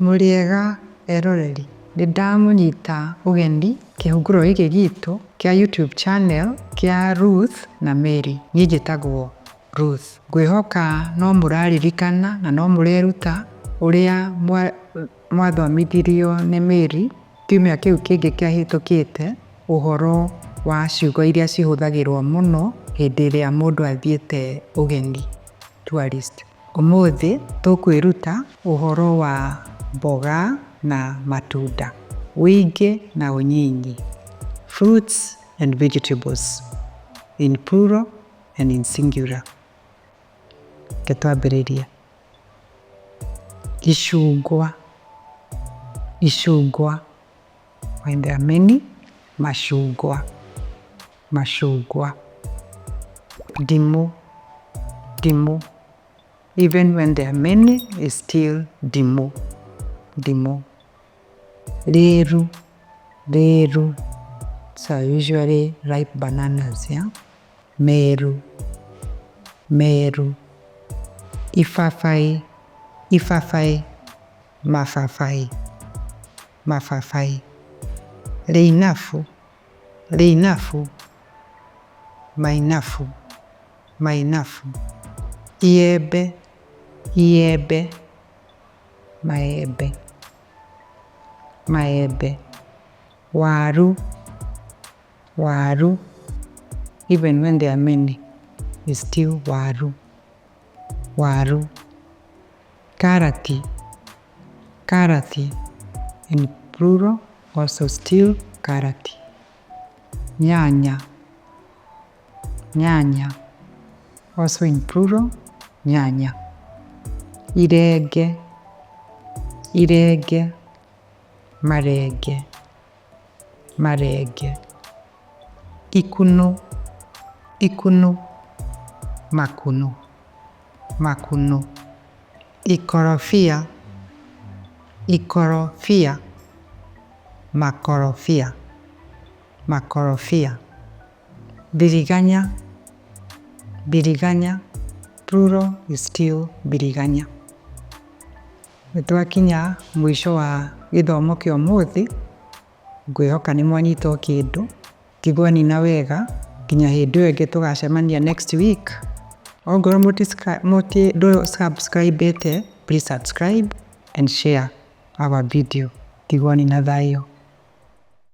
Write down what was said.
Mũrĩega eroreri, nĩ ndamũnyita ũgeni kĩhunguro gĩkĩ gitũ kĩa YouTube channel kĩa Ruth na Mary. Niĩ njĩtagwo Ruth. Ngwĩhoka no mũraririkana na no mũreruta ũrĩa mwathomithirio nĩ Mary kiumia kĩu kĩngĩ kĩahĩtũkĩte ũhoro wa ciugo iria cihũthagĩrwo mũno hĩndĩ ĩrĩa mũndũ athiĩte ũgeni, tourist. Ũmũthĩ tũkwĩruta ũhoro wa mboga na matunda, ũingĩ na ũnyinyi, fruits and vegetables in plural and in singular. Reke twambĩrĩrie. Icungwa, icungwa, when there are many, macungwa, macungwa. Ndimũ, ndimũ, even when there are many, is still ndimũ, ndimũ. Rĩru, rĩru, so usually ripe bananas, yeah? Meru, meru. Ibabaĩ, ibabaĩ, mababaĩ, mababaĩ. Rĩinabu, rĩinabu, mainabu, mainabu. Iembe, iembe, maembe, maembe. Waru, waru, even when there are many, is still waru, waru. Karati, karati, in plural also still karati. Nyanya, nyanya, also in plural, nyanya. Irenge, irenge, marenge, marenge. Ikuno, ikuno, makuno, makuno. Ikorobia, ikorobia, makorobia, makorobia. Biriganya, biriganya, plural is still biriganya. Nĩ twakinya mũico wa gĩthomo kĩa ũmũthĩ, ngwĩhoka nĩ mwanyita o kĩndũ, tigwo nina wega nginya hĩndĩ ĩyo ĩngĩ tũgacemania next week. Ongorwo mũti ndũ subscribe ĩte, please subscribe and share our video. Tigwo nina thayũ.